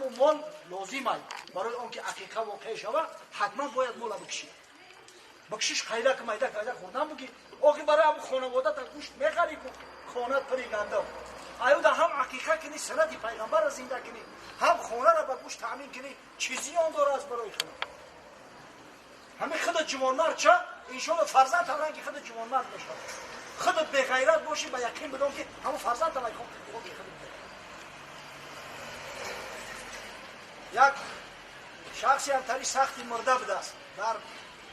Ҳамун мол лозим аст. Барои он ки ақиқа воқеъ шава, ҳатман бояд мола бикшӣ. Бикшиш хайла ки майда карда хӯрдан буки. Охи барои ҳамун хонаводата гӯшт мехарӣ ку, хонат пури гандум. Аюда ҳам ақиқа кунӣ, суннати пайғамбарро зинда кунӣ, ҳам хонаро ба гӯшт таъмин кунӣ, чӣ зиён дора аз барои худо? Ҳамин худ ҷавонмард ча, иншоалло фарзанд ҳам ранги худ ҷавонмард мешавад. Худат беғайрат бошӣ, ба яқин бидон ки ҳамун фарзанд ҳам хоки худат мешавад. Як шахси ҳам тари сахти мурда будааст. Дар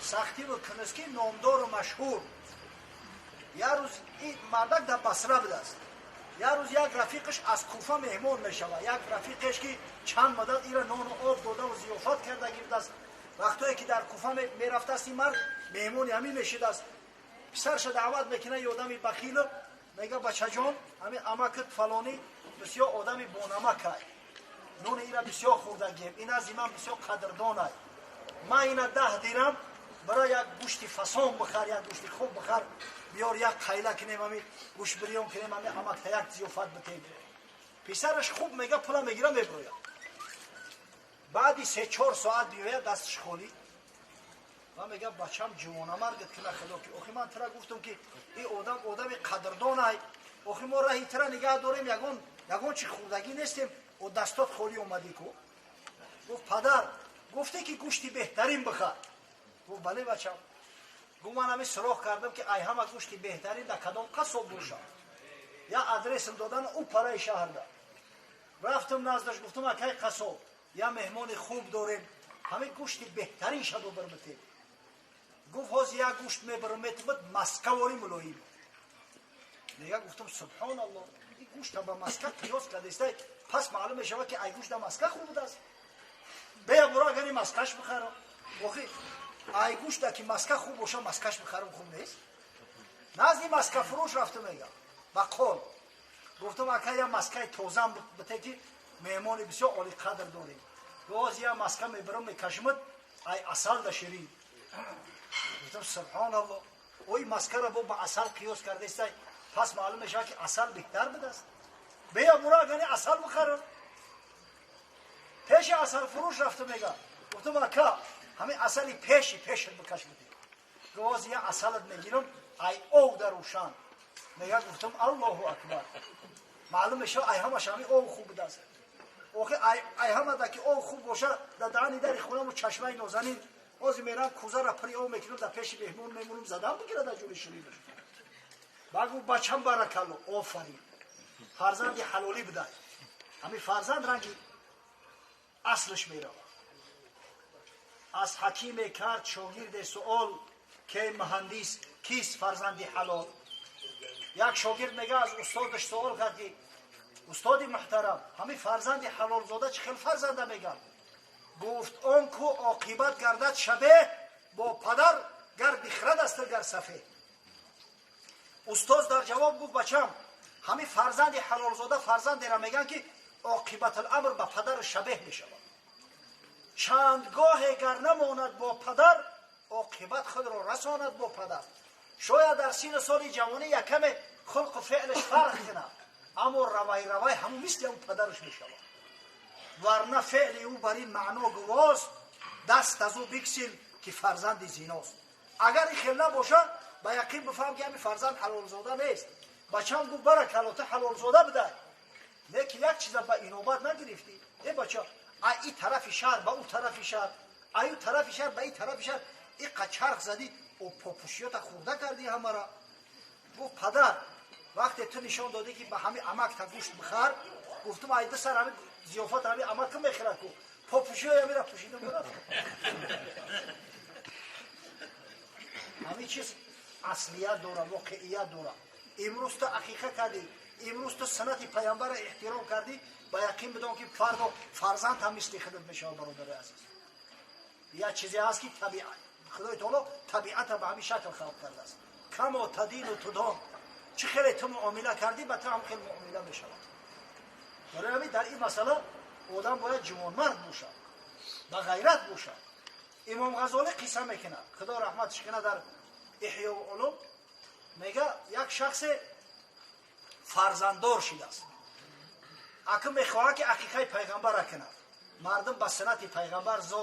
сахтиву кунистки номдору машҳур. Як рӯз ин мардак дар Басра будааст. Як рӯз як рафиқаш аз Куфа меҳмон мешавад. Як рафиқеш ки чанд муддат ира нону об додаву зиёфат карда гирифтааст. Вақтое ки дар Куфа мерафтааст ин мард, меҳмони ҳамин мешидааст. Писарша даъват мекунад, ё одами бахилу мега бачаҷон, ҳамин амакат фалонӣ бисёр одами бонамакай. Нони ира бисёр хӯрдагием, ин аз ман бисёр қадрдонай. Ман ина 10 дирам барои як гӯшти фасон бихар, як гӯшти хуб бихар, биёр як қайла кунем, ҳамин гӯшт бирён кунем, ҳамин амакта як зиёфат битем. Писараш хуб мега, пула мегира, меброяд. Баъди 3-4 соат биёяд, дасташ холӣ. Ва мега бачам ҷавонамаргат кина худо ки охи ман тира гуфтам ки ин одам одами қадрдонай. Охи мо раҳи тира нигаҳ дорем, ягон чи хӯрдагӣ нестем, о дастот холӣ омадӣ ку. Гуфт падар, гуфте ки гӯшти беҳтарин бихар. Гуфт бале бачам. Гуфт ман ҳамин суроғ кардам ки ай ҳама гӯшти беҳтарин дар кадом қассоб бошад. Як адресам додан ӯ параи шаҳрда. Рафтам наздаш, гуфтам акай қассоб, як меҳмони хуб дорем, ҳамин гӯшти беҳтарин шаду бирмитем. Гуфт ҳозир як гӯшт мебарам, метимад маскавори мулоим. Мега гуфтам субҳоналлоҳ, ин гӯшта ба маска қиёс кардестай, пас маълум мешавад ки ай гӯшт дар маска хуб будааст. Бея буро агар ин маскаш бихарам. Охи ай гӯшта ки маска хуб боша, маскаш бихарам хуб нест. Назди маскафурӯш рафтам, мега ба қол. Гуфтам ака як маскаи тозам бите ки меҳмони бисёр олиқадр дорем. Ҳозир як маска мебарам, мекашимад, ай асал да ширин. Гуфтам субҳоналлоҳ, ой маскара бо ба асал қиёс кардестай, пас маълум мешавад ки асал беҳтар будааст. Бея буро агани асал бихарам. Пеши асалфурӯш рафтам, мега гуфтам ака ҳамин асали пеши пешат бикаш бидӣ. Гуфт як асалат мегирам, ай ов дар рӯшан. Мега гуфтам аллоҳу акбар. Маълум мешавад ай ҳамаш ҳамин ов хуб будааст. Охи ай ҳама да ки ов хуб боша, дар даҳани дари хонаму чашмаи нозанин ҳозир мерам кӯзара пури ов мекунам, дар пеши меҳмон мемонам, задам бигирад дар ҷони ширинаш. Баъд гуфт бачам баракалло, офарин, фарзанди ҳалолӣ будай. Ҳамин фарзанд ранги аслаш меравад. Аз ҳакиме кард шогирде суол, ки муҳандис кист фарзанди ҳалол? Як шогирд мега аз устодаш суол кард ки устоди муҳтарам, ҳамин фарзанди ҳалолзода чӣ хел фарзанда меган? Гуфт он ку оқибат гардад шабеҳ бо падар, гар бихрад аст гар сафеҳ. Устоз дар ҷавоб гуфт бачам, ҳамин фарзанди ҳалолзода фарзандеро меган ки оқибатуламр ба падар шабеҳ мешавад. Чандгоҳе гар намонад бо падар, оқибат худро расонад бо падар. Шояд дар сину соли ҷавонӣ якаме хулқу феълаш фарқ кунад, аммо равай равай ҳамун мисли ҳамун падараш мешавад. Варна феъли ӯ бар ин маъно гувост, даст аз ӯ биксил ки фарзанди зиност. Агар ин хел набошад, ба яқин бифаҳм ки ҳамин фарзанд ҳалолзода нест. Бачам гуфт баракалло, ту ҳалолзода будай, лекин як чиза ба инобат нагирифтӣ. Э бача, ай ин тарафи шаҳр ба ӯ тарафи шаҳр, ай ӯ тарафи шаҳр ба ин тарафи шаҳр, иқа чарх задӣ, о попӯшиёта хӯрда кардӣ ҳамара. Гуфт падар, вақте ту нишон додӣ ки ба ҳамин амакта гӯшт бихар, гуфтам ай ду сар ҳамин зиёфат ҳамин амак мехӯрад ку, попӯшиёи ҳамира пӯшидам рафт. Ҳамин чиз аслият дорад, воқеият дорад. Имрӯз ту ақиқа кардӣ, имрӯз ту суннати пайғамбарро эҳтиром кардӣ, ба яқин бидон ки фардо фарзанд ҳам мисли худат мешавад. Бародари азиз, як чизе ҳаст ки худои таоло табиатро ба ҳамин шакл халқ кардааст. Камо тадину тудон, чӣ хеле ту муомила кардӣ, ба ту ҳам хел муомила мешавад. Барои ҳамин дар ин масъала одам бояд ҷавонмард бошад, ба ғайрат бошад. Имом Ғазолӣ қисса мекунад, худо раҳматш кунад, дар Иҳёу улум мега як шахсе фарзанддор шидааст, ака мехоҳад ки ақиқаи пайғамбарро кунад. Мардум ба суннати пайғамбар зор.